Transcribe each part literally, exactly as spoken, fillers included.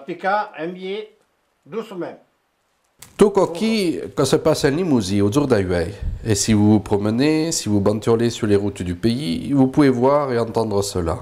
Picar un biais doucement. Tot çò que se passa en Lemosin au jorn d'auèi. E si vous vous promenez, si vous banturlez sur les routes du pays, vous pouvez voir et entendre cela.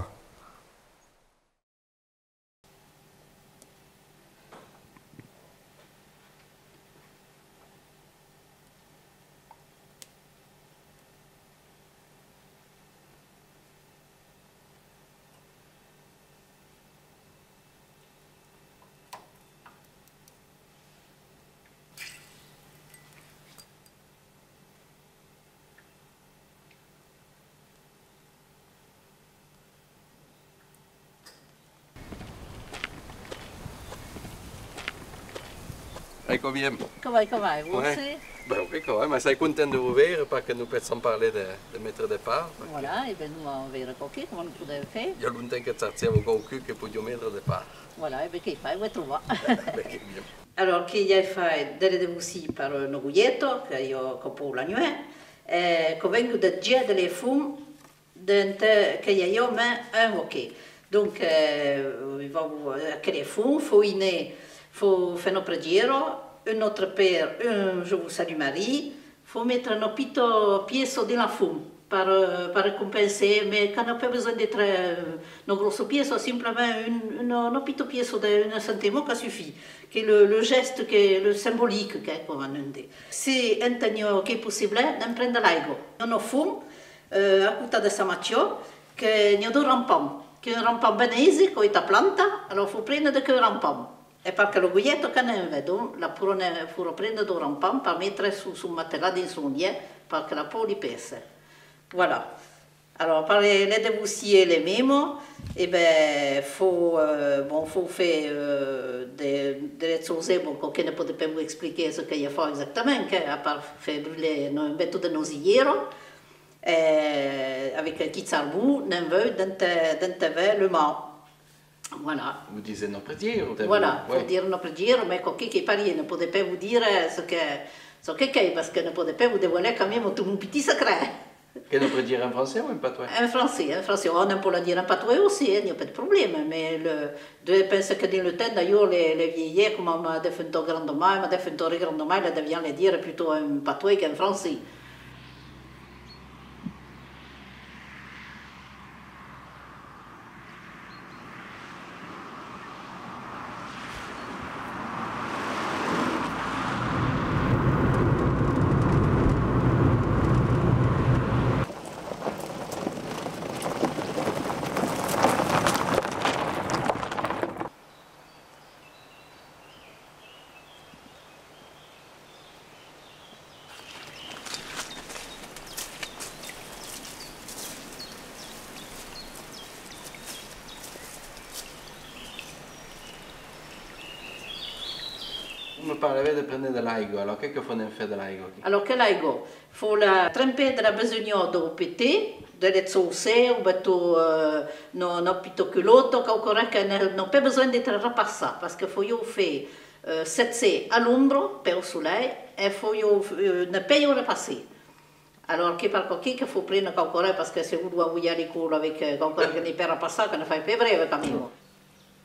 Ai, que bien. Que vai, que vai, vos aussi? Ben oui, que vai, mas soi content de vos veire, perque nos pensam parlar de, de metre de pan, perque... Voilà, e ben nos vam veire quauqu'un, coma nos podem far. I a longtemps que cercava quauqu'un que podiá metre de pan. Voilà, e ben que i fai, o ai trobat. Ben que bien. Alors, que i ai fai de la devoci per, eh, una golheta, que i a, que pòu la nuèit, e que vengo de giar de la fum, donc, eh, que i a jo, mès, eh, ok. Donc, eh, vau, eh, aquela fum, fau inar, fau far una pregiera, un Notre Père, un Je vous salue Marie, fau metre una pita pièça dins la fum, per, eh, per recompensar, mès que n'a pas besonh d'estre, eh, una gròssa pièça, simplament un, una, una pita pièça de un centime, que suffit, que le, le geste, que le symbolique, que, coma on dit. Se entà n'i a, qu'es possible, ne'n prene de l'aiga. Una fum, eh, a costat de sa machia, que n'i a dau rampam, qu'es un rampam ben aisit, qu'es a plantar, alors fau prene de queu rampam. E perque la golheta que ne'n ven, donc, la pòrra, fau prene dau rampam per metre sus son matelas dins son lièch, perque la paur li pèsse. Voilà. Alors, per la, la devoci e la mema, e ben, fau, eh, bon, fau far, eh, de, de las chausas, bon, que, que ne pòde pas vos explicar çò que i a fau exactament, que, a part far brular un bèth de nosilheira, eh, avec quin charbon, ne'n vau dentà, dentà ver le mar. Voilà. Vos disen una pregiera, tanben. Voilà, fau dire una pregiera, mès quauqu'un qu'es parièr, ne pòde pas vos dire çò que, çò que qu'es, perque ne pòde pas vos devoilar quand même tot mon pitit secret. Qu'es una pregiera en francés o en patoès? En francés, en francés. Ò, ne'n pòu la dire en patoès aussi, eh, n'i a pas de problème, mès le, je pense que dins le temps, d'ailleurs, les, les vieilles, coma ma defunta grand-mair, ma defunta grand-mair, la devián la dire plutôt en patoès qu'en francés. Vos me parlavètz de prene de l'aiga, alors, qu'es que fau ne'n far de l'aiga aquí? Alors, que l'aiga, fau la trempar de la besunha dau pitit, de las chausas, o ben tot, eh, una, una pita culòta, quauquarren que ne, n'a pas besonh d'estre repassat, perque fau jo far, eh, sechar a l'ombra, peu solelh, e fau jo, eh, ne pas jo repassar. Alors, qu'es per quauqu'un que fau prene quauquarren, perque se vos devoiatz a l'escòla avec, eh, quauquarren que n'es pas repassat, que ne fai pas brève quand même.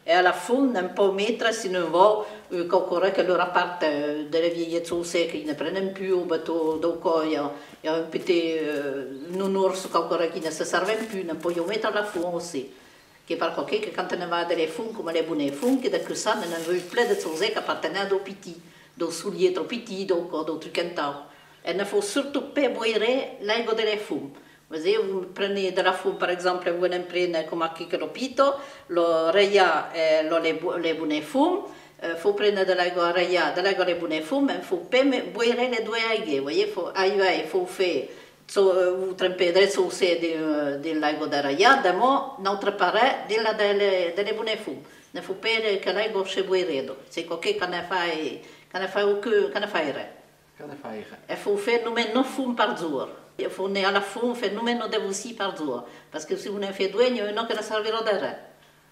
E a la fum, ne'n pòu metre, se ne'n vòu, eh, quauquarren que lor aparte, eh, de las vielhas chausas que ne prenen pus, o ben tot, dau còp, i a, i a un pitit, eh, un ors, quauquarren que ne se serven pus, ne'n pòu jo metre a la fum aussi. Qu'es per quauqu'un que quand ne'n va de la fum, coma la bona fum, que de cussar, ne'n vòu plen de chausas qu'apartenon dau pitit, dau solelh tròp pitit, dau còp, dau truc entau. E ne fau surtot pas boire l'aiga de la fum. Vos, eh, vos prenetz de la fum, per exemple, vos ne'n prenetz coma aquí que la pita, la raiatz, eh, la, la bo-, la bona fum, eh, fau prene de l'aiga raiada, de l'aiga de bona fum, e fau pas me-, boire las doas aigas, vos, eh, fau, ai, ai, fau far, çò, eh, vos trempetz de las chausas dins, eh, dins l'aiga de raiada, demò, n'autre parat dins la de la, de la bona fum. Ne fau pas que l'aiga se boire, donc. S'es quauqu'un que ne fai, que ne fai aucun, que ne fai ren. Que ne fai ren. E fau far nonmàs una fum per jorn. E fau anar a la fum, far nonmàs una devoci per jorn. Perque se vos ne'n fes doas, n'i a una que ne servirà de ren.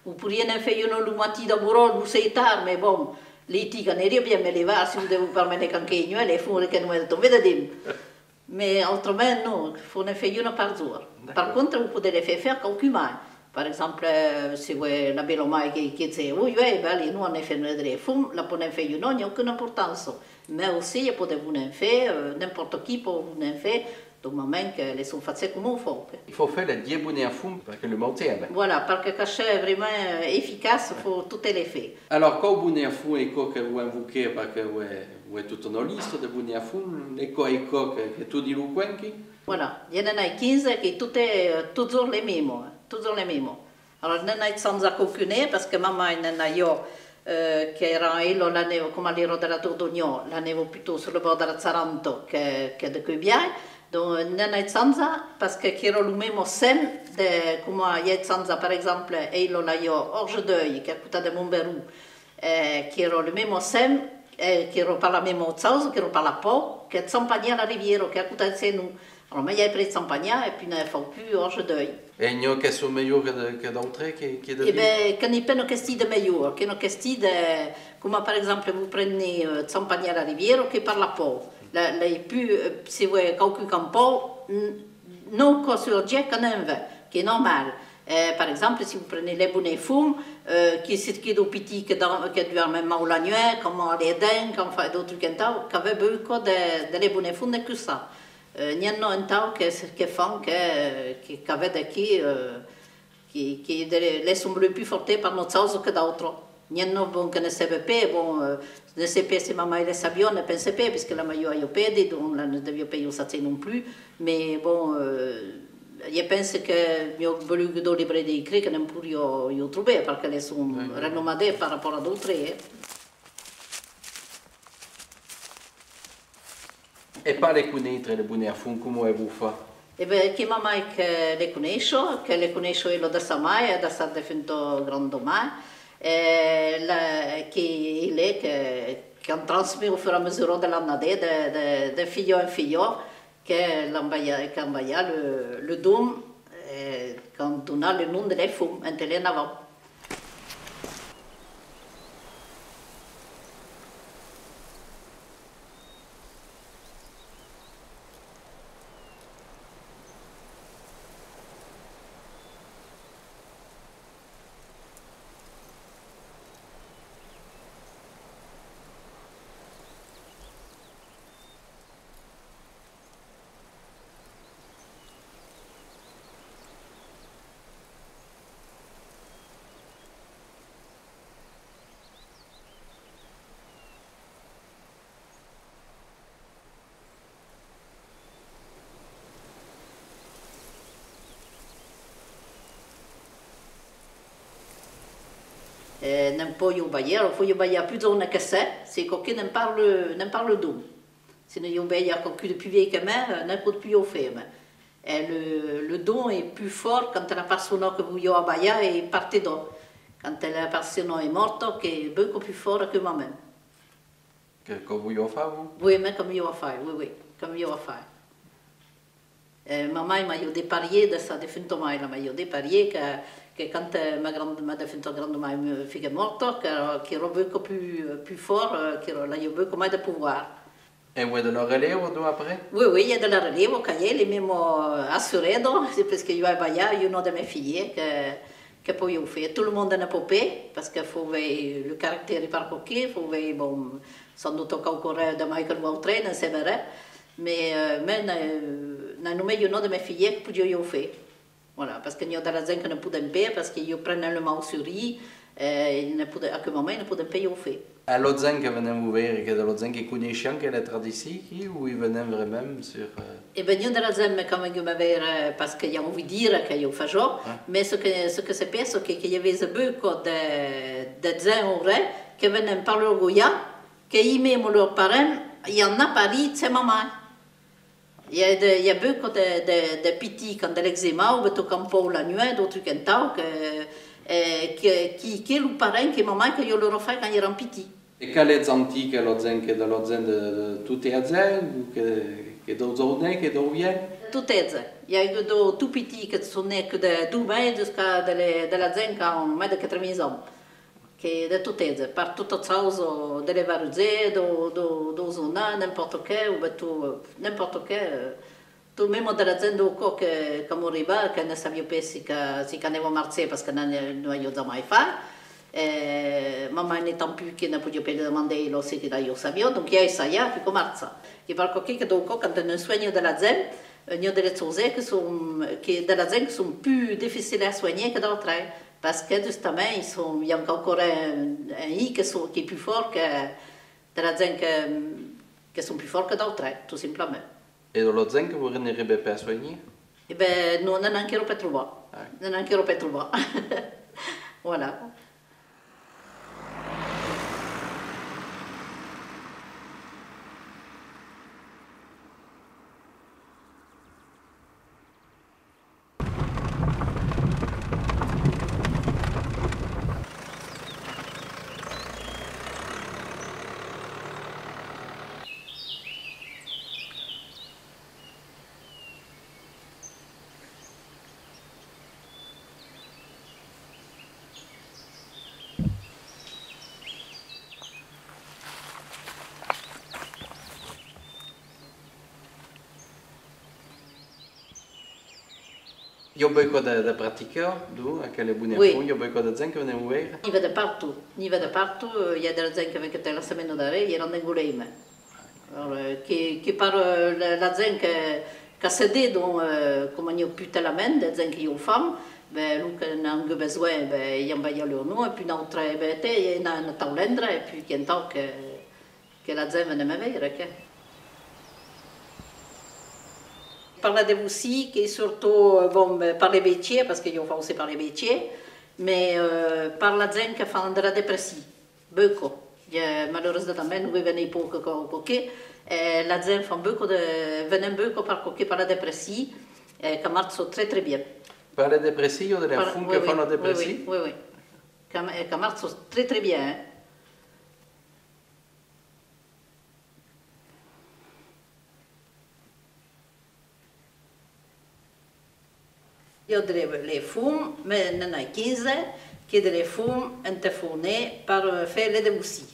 Vos poiriatz ne'n far una lo matin d'abòrd, lo ser tard, mès bon, l'estiu qu'anariá bien, mès l'ivèrn, se vos devètz permetre quauquarren, la fum que nonmàs de tombar dedins. Mès autrament, non, fau ne'n far una per jorn. D'acòrd. Per contra, vos podetz la far far quauqu'un mai. Per exemple, se vòl la bèla-mair que, que se, oi, uèi, ben, allez, non, anem far un redré de fum, la podèm far un an, n'i a aucuna importança. Mès aussi, i podèm, volèm far, euh, n'importe qui pòt, volèm far, du moment que le son fachas coma o fau. Il faut faire les dix bonnets à fond parce que le mot est... Voilà, per que siá vraiment, euh, eficaç, faut tot le far. Alors, quau bonnet à fond es quau que vos invoquètz, parce que vos, vos tota una lista de bonnets à fond, es quau, es quau que, que toti los conquis? Voilà, i n'ai quinze que tot es, euh, totjorn le memo, eh, totjorn le memo. Alors, n'ai chanjat quauqu'un, parce que ma mair n'ai, euh, qu'èra, ela, la nèva, coma l'èra de la Dordonha, la nèva plutôt sur le bòrd de la Charente que, que de Cubiai. Donc, n'ai chanjat, parce que qu'èra lo memo sens de, coma i ai chanjat, per exemple, ela, la, Orge d'Oeil, qu'es a costat de Montberon, eh, qu'èra lo memo sens, eh, qu'èra pas la mema chausa, qu'èra pas la Pau, que Champanhar la Riviera, qu'es a costat de Senon. Alors, mès i ai pres Champanhar, e puèi ne fau plus Orge d'Oeil. E n'i a que son melhors que de, que d'autres, que, que de... E ben, que n'es pas una question de melhor, qu'es una question de, coma per exemple, vos prenetz, euh, Champanhar la Riviera, qu'es per la Pau. La, la, e puèi, euh, se vòl quauqu'un qu'es en Pau, n-, non, quò sur ges que n'en ven, qu'es normal. Eh, per exemple, se vos prenetz le bonnet à fum, euh, que se, qu'es dau pitit que dor-, que duèrmen mau la nuèch, qu'an mal les dents, qu'an fach d'autres trucs entau, qu'avètz beucòp de, de le bonnet à fum de cussar. Euh, n'i a entau que, que fan que, que, qu'avètz d'aquí, euh, que, que de, le son plus forte per una chausa que d'autra. N'i a, bon, que ne sèbe pas, bon, euh, ne sai pas se ma mair le sabiá, ne pense pas, puisque la maió a ieu pèrdut, donc la ne deviá pas ieu sacher non plus, mès bon, euh, ieu pense que m'ieu volut dau libre de Icré que ne'n poiriá ieu trobar, perque le son renomadèr per rapòrt a d'autres, eh. E per le conéisser, le bonnet à fum, coma es vos far? E ben, qu'es ma mair que le coneish, que le coneish ela de sa mair e de sa defunta granda-mair, e la, qu'es ela que, qu'an transmés au fur e a mesura de l'annadèr, de, de, de filha en filha, que l'an balhat, qu'an balhat le, le dom, e qu'an donat le nom de le fum, ente le navau. E ne'n pòt balhar, o pòt balhar pus jòune que se, se quauqu'un ne'n parla, ne'n parla dau. Se n'i a un, ben, i a quauqu'un de pus vielh que me, eh, ne pòt pus ieu far, mès, eh, le, le dom es pus fòrt quand la persona que vos ieu a balhat es partida. Quand la persona es mòrta, qu'es beucòp pus fòrt aqueu moment. Que, que vos ieu a fach, vos? Oui, mès que m'ieu a fach, oui, oui, que m'ieu a fach. Eh, ma mair m'a ieu de parier, de sa defunta mair, la m'a ieu de parier que, que quand, eh, ma grand-, ma defunta granda-mair me figuèt mòrta, que, qu'èra beucòp pus, pus fòrt, eh, qu'èra, l'a ieu beucòp mai de pouvoir. E vos, de la relèva, donc, après? Oui, oui, i a de la relèva, qu'es ela, mès, eh, assurada, c'est parce que ieu ai balhat una de mes filhas, que, que pòt ieu far. Tot le monde ne pòt pas, parce que fau veire le caractèri per quauqu'un, fau veire, bon, sans doute quauque ren de mai que l'autre, ne'n sèbe ren. Mès, eh, mès, eh, n'ai només una de mes filhas que podiá ieu far. Voilà, parce que n'i a de la gent que ne pòden pas, parce que ieu prenen le mau sur ela, eh, ne pòden, aqueu moment ne pòden pas ieu far. E la gent que venen vos veire, qu'es de la gent que coneissián que la tradicion, qui, o i venen vraiment sur, eh... E ben, n'i a de la gent, mès quand même, que me veire, parce que i a envie de dire que ieu fau, mès ce que, ce que se pensa, que, que i avèsse beucòp de, de gent o ren, que venen per l'orgolhar, que i memo lor parents, i an a parit, se ma mair. I a de, i a beucòp de, de, de pitits qu'an de l'eczèma, o ben tot qu'an paur la nuèch, d'autres trucs entau, que, eh, que, qui, que los parents, que ma mair, que ieu lor a fach quand èran pitits. E qual es antic, la gent, qu'es de la gent de, de tot agen, o que, qu'es daus jòunes, qu'es daus vielhs? Tot agen. I a de, tot pitits que son nats de dos mes jusqu'a de la, de la gent qu'an mai de quatre-vingts ans. Que de tot agen, per tota chausa, de le Varujèr, dau, dau, dau Jonat, n'importe qué, o ben tot, n'importe qué, eh, Tot mèma de la gent dau còp que, quand m'arriba, que ne sabiá pas si que, si qu'anava marchar, parce que n'an-, non aviá jamai fach. E ma mair ne tant pus que ne podiá pas li demandar, ela, si que ela sabiá, donc i a essaiat, e quò marcha. E per quò que, que dau còp, quand ne suenha de la gent, n'i a de las chausas que son, que de la gent que son pus dificilas a suenhar que d'autras, parce que justament, i son, i a quauqua ren en, en i que son, qu'es pus fòrt que de la gent que, que son pus fòrt que d'autras, tot simplament. E de la gent que vos n'arribètz pas a suenhar? E ben, non, n'an enquera pas trobat. Ah. N'an enquera pas trobat. Voilà. I a beucòp de, de practicas, donc, aquela bona font, i a beucòp de gent que venen veire? N'i a de partot, n'i a de partot, eh, i a de la gent que ven que te la setmana darrèra, i èran d'Angoulême. Alors, eh, que, que per, eh, la, la gent que, que se didon, eh, coma n'i a pus talament de gent que i o fan, ben, lo que n'an besonh, ben, i envia lor nom, e pus n'autre, ben, te, i a una, una taulendra, e pus qu'entau que, que la gent venen me veire, que. Per la devocí, que surtot, eh, bon, ben, per le vestier, parce que i o fa aussi per le vestier, mais, eh, per la gent que fan de la depression, beucòp. E, malurosament, non venen pauc, quò, quò que, eh, la gent fan beucòp de, venen beucòp per quò que per la depression, eh, que marcha très, très bien. Per la depression, de la font que fan la depression? Oui, oui, oui, oui. Que, eh, que marcha très, très bien, eh. I a de le, le fum, me, n'en ai quinze, que de le fum ente forner per, eh, fer le devocí.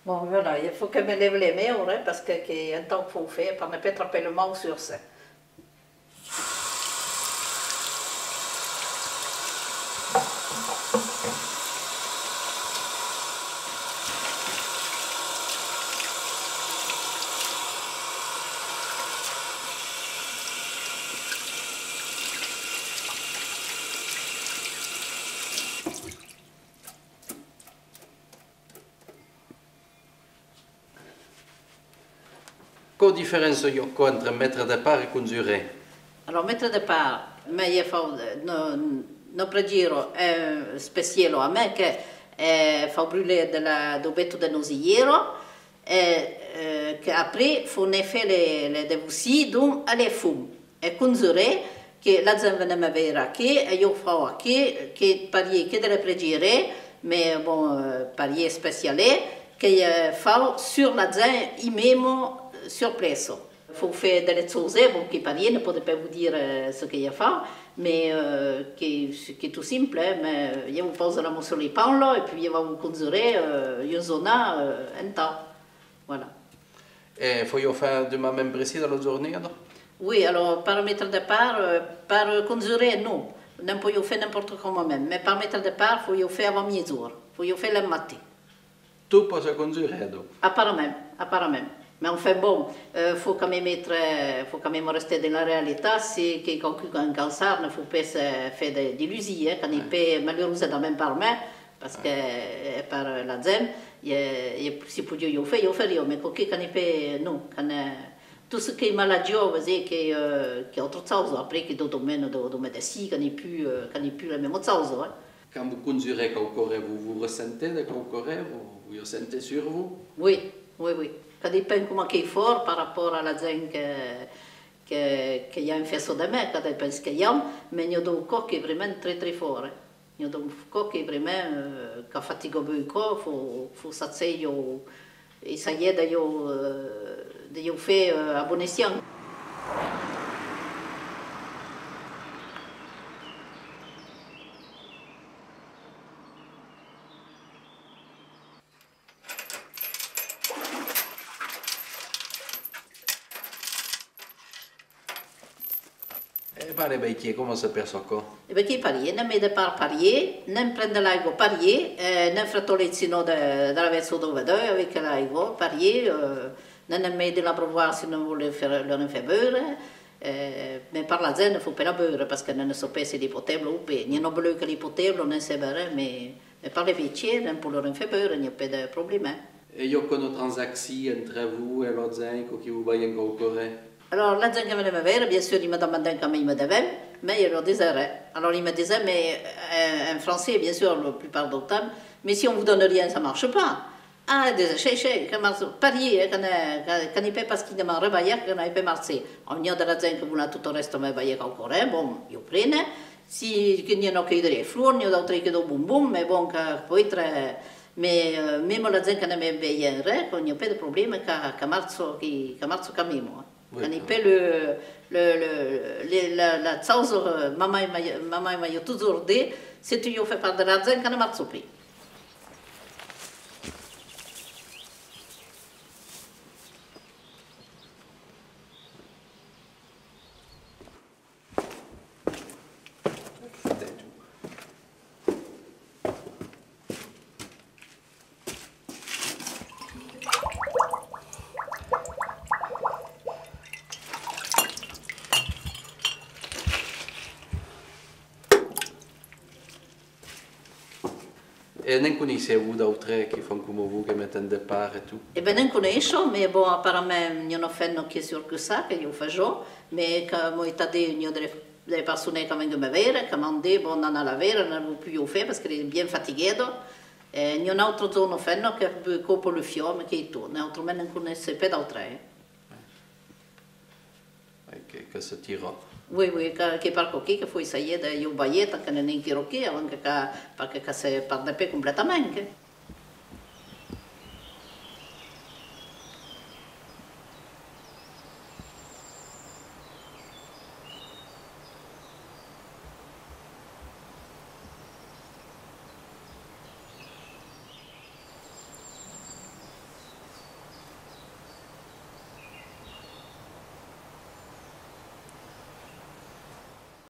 Bon, voilà, il faut que me lève les mains, hein, parce que, que un temps faut faire, pour ne pas attraper le mal sur ça. Quau diferéncia i a quò entre mètre de part e conjurer? Alors, mètre de part, me, i a fau, no, no prediero, eh, specielo a me que, eh, fau brulher de la, dau beto de nosiliero, e, eh, que après fau ne fer le, le devocí, donc, a le fum. E conjurer, que la gent venen me veire aquí, e ieu fau aquí, que parier que de le prediere, mais bon, eh, parier speciale, que, eh, fau sur la gent, i memo, eh, sur place. Fau fer de le chauser, bon, que parier ne pòde pas vos dire, eh, ce que i a fau, mais, eh, que, que tot simple, eh, mais ieu vos pause la man sur le paula, e puis ieu vau conjurer, eh, un jornal, eh, entau. Voilà. E fau ieu fer d'un moment precís de la jornada? Oui, alors, per mètre de part, eh, per conjurer, non. Ne'n pòu ieu fer n'importe qual moment, mais per mètre de part, fau ieu fer avant miègjorn, fau ieu fer le matin. Tu pòs condurre, donc? Aparament, aparament. Mas enfin, bon, euh, fau quand même èstre, fau quand même rester dins la realitat, se qu'es quauqu'un qu'a un cansar, ne fau pas, euh, faire de, d'illusions, eh, quand i pè, malurosament per me, parce que, euh, per la gent, i, i, si podiá ieu far, ieu fariá, mas quauqu'un quand i pè, non, quand, euh, tot ce qu'es maladiós, vos dic que, euh, qu'es autra chausa, après que dau domèni dau, dau medecin, quand i pus, euh, quand i pus la mèma chausa, eh. Quand vos conduirez quauqua ren, vos, vos ressentez de quauqua ren, vos, vos i sentez sur vos? Oui, oui, oui. Quò depend coma qu'es fòrt per rapòrt a la gent que, que, que i a en fàcia de me, quò depend ce que i a, mas n'i a dau còps qu'es vraiment très, très fòrt, eh. N'i a dau còps qu'es vraiment, euh, quò fatiga beucòp, fau, fau saber ieu, essayer de ieu, euh, de ieu far, euh, a bon escient. E per le vestier, coma se passa aquò? E ben, qu'es parier, ne'n mete per parier, ne'n pren de l'aiga parier, e ne'n fretolèt, sinon de, de la vessa dau vedèu avec l'aiga parier, euh, ne'n mete dins l'abreuvoir si ne'n vòlon far, lor en far beure, e, mas per la gent ne fau pas la beure, parce que ne'n sap pas se l'es potable o pas. N'i a un bleu que l'es potable, ne'n sap ren, mas, mas per le vestier, ne'n pòt lor en far beure, n'i a pas de problèma. E i a quò una transaccion entre vos e la gent, quò, que vos balhen quauqua ren? Alors, la gent que venen me veire, bien sûr, i me demandan coma i me devèn, mas ieu lor dise ren. Alors, i me disen, mais, euh, en français, bien sûr, la plupart dau temps, mais si on vous donne rien, ça marche pas. Ah, dise, chei, chei, que marcha, parier, eh, que ne, que, que n'es pas parce que ne m'an ren balhat que n'ai pas marchat. N'i a de la gent que vòlon tot au reste me balhar quauqua ren, bon, ieu prene. Si, que n'i a un qu'es de las flors, n'i a d'autres qu'es dau bonbon, mas bon, que pòt èstre, mas, euh, mèma la gent que ne me balhen ren, que n'i a pas de problèma, que, que marcha, que, que marcha quand mèma, eh. Oui, quand i pè le, le, le, le, la, la chausa, euh, mamai m'a, mamai m'a totjorn dit, se tu ieu fas per de la gent, que ne marcha pas. E ne'n coneissètz-vos d'autres que fan coma vos, que meten de pan e tot? E ben, ne'n coneissi, mas bon, aparament, n'i a una femna qu'es sur que ça, que ieu fau jo, mas que m'an estat dire, n'i a de, de personas que venen me veire, que m'an dit, bon, n'anatz la veire, ne vau pus ieu far, parce que l'es bien fatigada. E n'i a una autra jòna femna que copa le fiòme, qu'es tot, mas autrament ne'n coneissi pas d'autres, eh. E que, que se tira. Oui, oui, que, qu'es per quauqu'un que fau essayer de ieu balhar, tant que ne'n tira qué, avant que, que, per que, que se perde pas completament, que.